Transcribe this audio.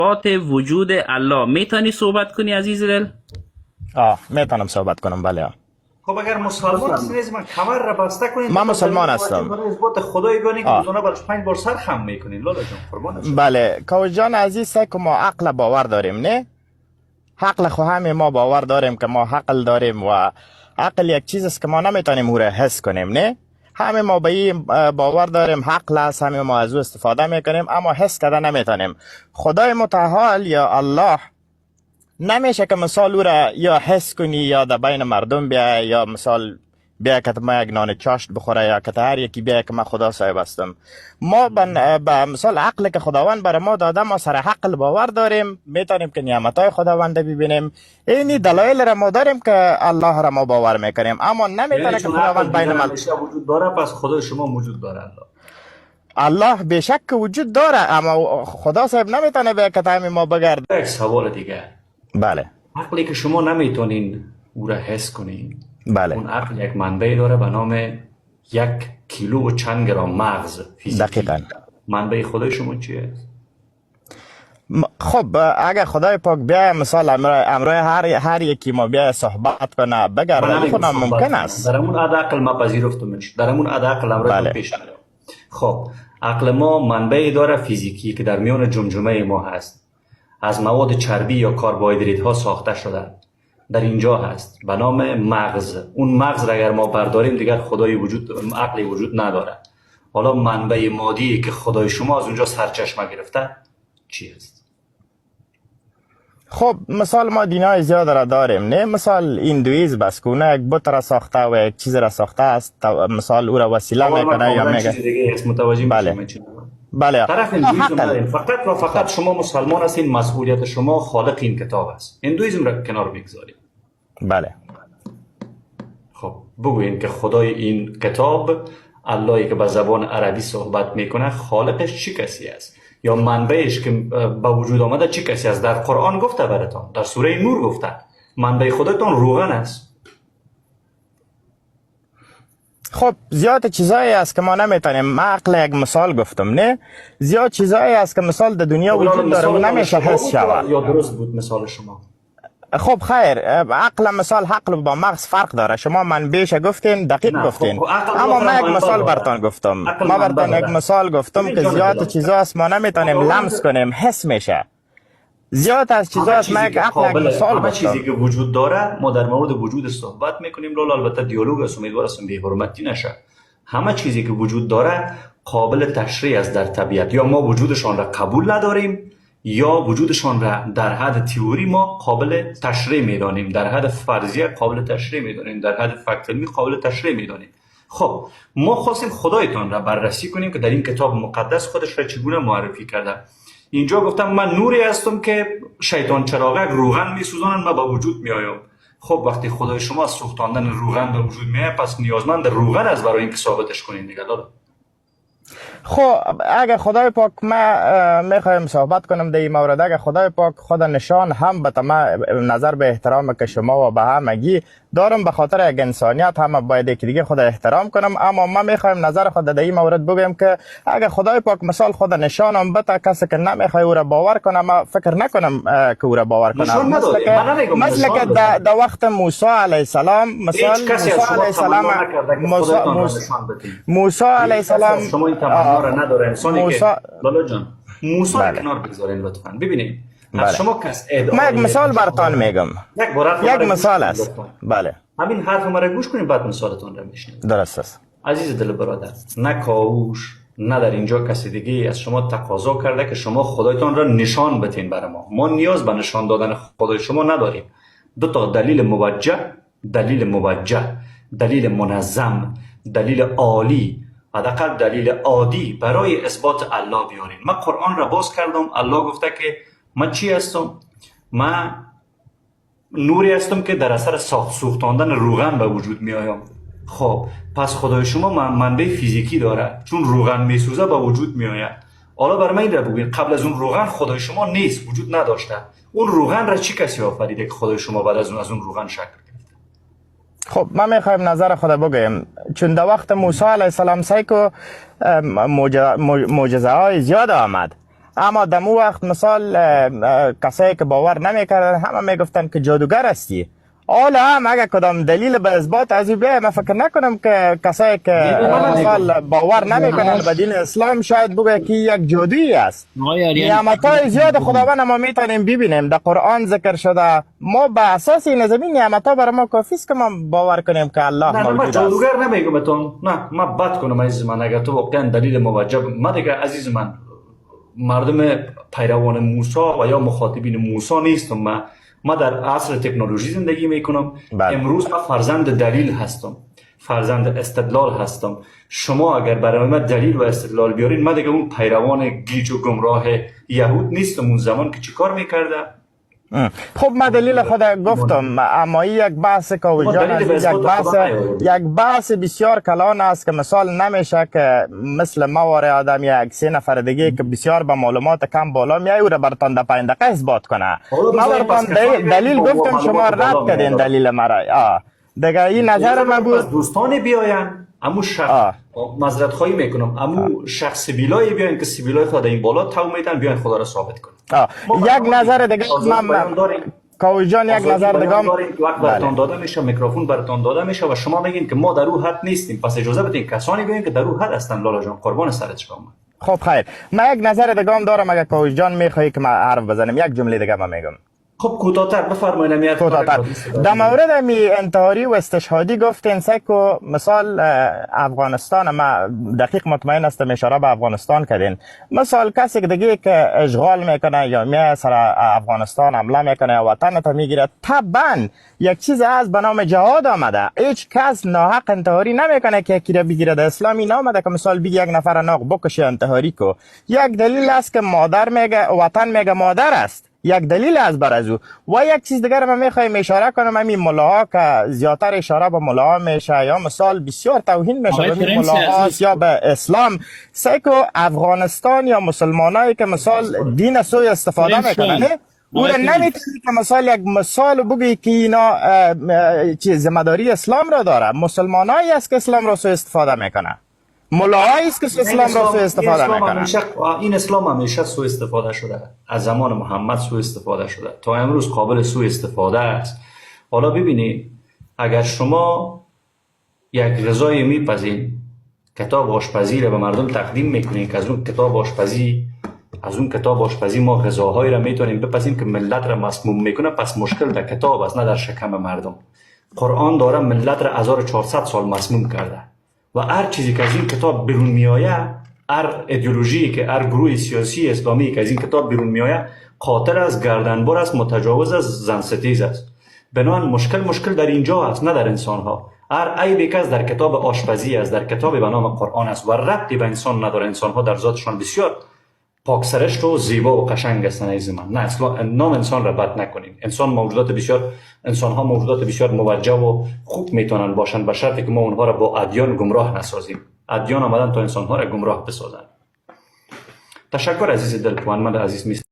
اثبات وجود الله میتونی صحبت کنی عزیز دل؟ آه، میتونم صحبت کنم، بله. خب اگر مسلمان هستین از من کمر را بسته کنین، من تا مسلمان دلیل هستم. برای اثبات خدای بیانین که آه. روزانه برش 5 بار سر خم میکنین. لالا جان قربان شم. بله کاوش جان عزیز، سعی که ما عقل باور داریم، نه عقل خو همه ما باور داریم که ما عقل داریم و عقل یک چیز است که ما نمیتونیم او را حس کنیم، نه همه ما به این باور داریم عقل است، همه ما از او استفاده میکنیم اما حس کرده نمیتونیم. خدای متعال یا الله نمیشه که مثال او را یا حس کنی یا در بین مردم بیای یا مثال بیا که ما یک نان چاشت بخوره یا که هر یکی بیا که من خدا صاحب هستم. ما به مثال عقل که خداوند برای ما داده، ما سر عقل باور داریم، میتونیم که نعمتهای خداوند ببینیم. اینی دلایل را ما داریم که الله را ما باور میکنیم، اما نمیتونه یعنی که چون عقل خداوند بین دیگر ما همیشه وجود داره، پس خدای شما وجود داره. الله الله بیشک که وجود داره، اما خدا صاحب نمیتونه به که ما بگرد. یک سوال دیگه. بله. عقلی که شما نمیتونین او را حس کنین، بله، اون عقل یک منبع داره به نام 1 کیلو و چند گرم مغز فیزیکی. دقیقاً. منبع خدای شما چیه؟ خب اگر خدای پاک بیا مثال امرای هر یکی ما بیا صحبت کنه من بگرده نمیگم خودم صحبت ممکن کنم. است. در همون عد عقل ما پذیرفتمش، در همون عد عقل امرایتون بله. پیش میرم. خب عقل ما منبع داره فیزیکی که در میان جمجمه ما هست، از مواد چربی یا کربوهیدرات ها ساخته شده، در اینجا هست به نام مغز. اون مغز را اگر ما برداریم دیگر خدای وجود، عقلی وجود نداره. حالا منبع مادی که خدای شما از اونجا سرچشمه گرفته چی است؟ خب مثال ما دینای زیاد را داریم، نه مثال هندویزم بس که یک بت را ساخته و یک چیز را ساخته است، مثال او را وسیله سوال من میکنه یا کاملا میگه چیز دیگه است، متوجه بله. میشم چی میگم. بله. طرف نه، هندویزم حق نداریم، فقط و فقط شما مسلمان هستین، مسئولیت شما خالق این کتاب است. هندویزم را کنار بگذاریم. بله. خب بگوین که خدای این کتاب، اللهی که به زبان عربی صحبت میکنه، خالقش چی کسی است؟ یا منبعش که به وجود آمده چی کسی است؟ در قرآن گفته براتان، در سوره نور گفته منبع خدایتان روغن است. خب زیاد چیزایی است که ما نمیتونیم، ما عقل یک مثال گفتم، نه زیاد چیزایی است که مثال در دنیا خب، وجود داره و مثال نمیشه شما حس بود شود. یا درست بود مثال شما؟ خب خیر، عقل مثال عقل با مغز فرق داره. شما منبعش گفتین، دقیق نه، گفتین، خب، عقل اما بالاخره من یک منبع مثال داره. برتان گفتم، عقل ما منبع برتان یک داره. مثال گفتم ببین که جان زیاد دلم. چیزا است ما نمیتونیم خداوند لمس کنیم، حس میشه. زیاد از چیزا همه است، من چیزی یک که عقل یک قابل، مثال همه چیزی گفتم. که وجود داره ما در مورد وجود صحبت میکنیم. لالا البته دیالوگ است، امیدوار هستم بی حرمتی نشه. همه چیزی که وجود داره قابل تشریح است در طبیعت، یا ما وجودشان را قبول نداریم یا وجودشان را در حد تئوری ما قابل تشریح میدانیم، در حد فرضیه قابل تشریح میدانیم، در حد فکت علمی قابل تشریح میدانیم. خب ما خواستیم خدایتان را بررسی کنیم که در این کتاب مقدس خودش را چگونه معرفی کرده. اینجا گفتم من نوری هستم که شیطان چراغک روغن میسوزانند، من به وجود میآیم. خب وقتی خدای شما از سوختاندن روغن به وجود میآید، پس نیازمند روغن است برای اینکه ثابتش کنین دیگه دادا. خب اگر خدای پاک، ما میخوایم صحبت کنم در این مورد، اگر خدای پاک خود نشان هم به ما نظر به احترام که شما و به همگی دارم، به خاطر یک انسانیت هم باید یکی دیگه خود احترام کنم، اما ما میخوایم نظر خود در این مورد بگویم که اگر خدای پاک مثال خود نشان هم بته، کسی که نمیخوای او را باور کنم، ما فکر نکنم که او را باور کنم. نشان مثل نداده. که من نمیگم مثل نشان که بده. در وقت موسی علیه السلام، مثال هیچ کسی از موسی شما علیه السلام تمنا نکرده که موسی خدایتان را موسی نشان بدین. موسی علیه هیچ کسی از السلام شما این تمنا را نداره. انسانی که موسی لالا جان موسی را بله. کنار بگذارین لطفاً. ببینید از بله. شما کس ادعای ما یک مثال برتان میگم، یک بار حرف یک مرا گوش مثال کنید است. لطفاً. بله همین حرف مرا گوش کنید بعد مثالتان را میشنوید. درست است. عزیز دل برادر، نه کاوش نه در اینجا کسی دیگه از شما تقاضا کرده که شما خدایتان را نشان بتین برای ما. ما نیاز به نشان دادن خدای شما نداریم. دو تا دلیل موجه، دلیل موجه، دلیل منظم، دلیل عالی، حداقل دلیل عادی برای اثبات الله بیارین. من قرآن را باز کردم، الله گفته که من چی هستم؟ من نوری هستم که در اثر سوختاندن روغن به وجود می آیم. خب پس خدای شما منبع فیزیکی داره، چون روغن میسوزه به وجود می آید. حالا برای من این را بگوین قبل از اون روغن خدای شما نیست، وجود نداشته. اون روغن را چی کسی آفریده که خدای شما بعد از اون روغن شکل گرفته؟ خب ما میخوایم نظر خود بگویم، چون در وقت موسی علیه السلام سیکو معجزه های زیاد آمد، اما در مو وقت مثال کسایی که باور نمیکردن همه میگفتن که جادوگر هستی. حالا هم اگر کدام دلیل به اثبات از او بیایه، من فکر نکنم که کسایی که مثال باور نمیکنن به دین اسلام شاید بگه که یک جادویی است. آقای آریان، نعمت‌های زیاد خداوند ما میتونیم ببینیم، در قرآن ذکر شده. ما به اساس این زمین نعمت‌ها برای ما کافی است که ما باور کنیم که الله نه نه، من موجود است. جادوگر نمیگم بهتون، نه من بد کنم عزیز من. اگر تو واقعا دلیل موجه، من دیگه عزیز من مردم پیروان موسی و یا مخاطبین موسی نیستم. من در عصر تکنولوژی زندگی میکنم. بله. امروز من فرزند دلیل هستم، فرزند استدلال هستم. شما اگر برای من دلیل و استدلال بیارین، من دیگه اون پیروان گیج و گمراه یهود نیستم. اون زمان که چیکار میکرده؟ خب من دلیل خود گفتم، اما این یک بحث کاوه ما جان دلیل به عزیز، یک اثبات بحث خدا نیاوردیم. یک بحث بسیار کلان است که مثال نمیشه که مثل ما واره آدم یک سه نفر دیگه که بسیار به معلومات کم بالا میای او را براتان در 5 دقیقه اثبات کنه. حالا ما بذاریم براتان پس کسانی دلیل با گفتم، شما معلومات رد بالا کردین میاد. دلیل مرا. دیگه این نظر من پس بود. دوستان بیاین، امو شخص معذرت خواهی میکنم، امو شخص سیبیلای بیاین که سیبیلای خدا این بالا تو میتن، بیاین خدا را ثابت کنن. ما یک برنامه نظر دیگه آزادی من بیان داریم. کاوه جان یک آزادی نظر بیان دیگه داریم، وقت بله. براتان داده میشه، میکروفون براتان داده میشه و شما میگین که ما در او حد نیستیم. پس اجازه بدین کسانی بیاین که در او حد هستن. لالا جان قربان سرت شما. خب خیر، من یک نظر دیگه هم دارم. اگر کاوه جان میخوایی که من حرف بزنم، یک جمله دیگه من میگم. خب کوتاه‌تر بفرمایید. یک کوتاه‌تر. در مورد می انتحاری و استشهادی گفتین سکو مثال افغانستان، ما دقیق مطمئن هستم اشاره به افغانستان کردین. مثال کسی که دیگه که اشغال میکنه یا می سر افغانستان حمله میکنه یا وطن تا میگیره، طبعا یک چیز از به نام جهاد آمده. هیچ کس ناحق انتحاری نمیکنه که یکی را بگیره. در اسلامی نامده که مثال بگی یک نفر ناق بکشه انتحاری کو. یک دلیل است که مادر میگه، وطن میگه مادر است، یک دلیل از بر از او. و یک چیز دیگر من میخوایم اشاره کنم، همین ملاها که زیادتر اشاره به ملاها میشه یا مثال بسیار توهین میشه آقای به پرنس ملاها عزیز. یا به اسلام. سیکو افغانستان یا مسلمانایی که مثال دین سوی استفاده پرنس میکنن، جان. نه؟ او را آقای پرنس. نمیتونی که مثال یک مثال بگی که اینا چیز ذمه‌داری اسلام را داره. مسلمانایی است که اسلام را سوء استفاده میکنه، ملاهایی است که اسلام را سوء استفاده میکنه. این اسلام همیشه سوء استفاده شده، از زمان محمد سوء استفاده شده تا امروز قابل سوء استفاده است. حالا ببینید، اگر شما یک غذای میپزین، کتاب آشپزی را به مردم تقدیم میکنین که از اون کتاب آشپزی ما غذاهایی را میتونیم بپزیم که ملت را مسموم میکنه، پس مشکل در کتاب است نه در شکم مردم. قرآن داره ملت را 1400 سال مسموم کرده و هر چیزی که از این کتاب بیرون میآید، هر ایدئولوژی که هر گروه سیاسی اسلامی که از این کتاب بیرون میآید، قاتل است، گردنبر است، متجاوز است، زن ستیز است. بنابراین مشکل در اینجا است نه در انسان ها. هر عیبی که است در کتاب آشپزی است، در کتاب به نام قرآن است و ربطی به انسان نداره. انسان ها در ذاتشان بسیار پاک سرشت و زیبا و قشنگ هستن عزیز من. نه اصلا نام انسان را بد نکنیم. انسان ها موجودات بسیار موجه و خوب میتونن باشن، به شرطی که ما اونها را با ادیان گمراه نسازیم. ادیان آمدن تا انسان ها را گمراه بسازن. تشکر عزیز دل، پوانمند عزیز میست.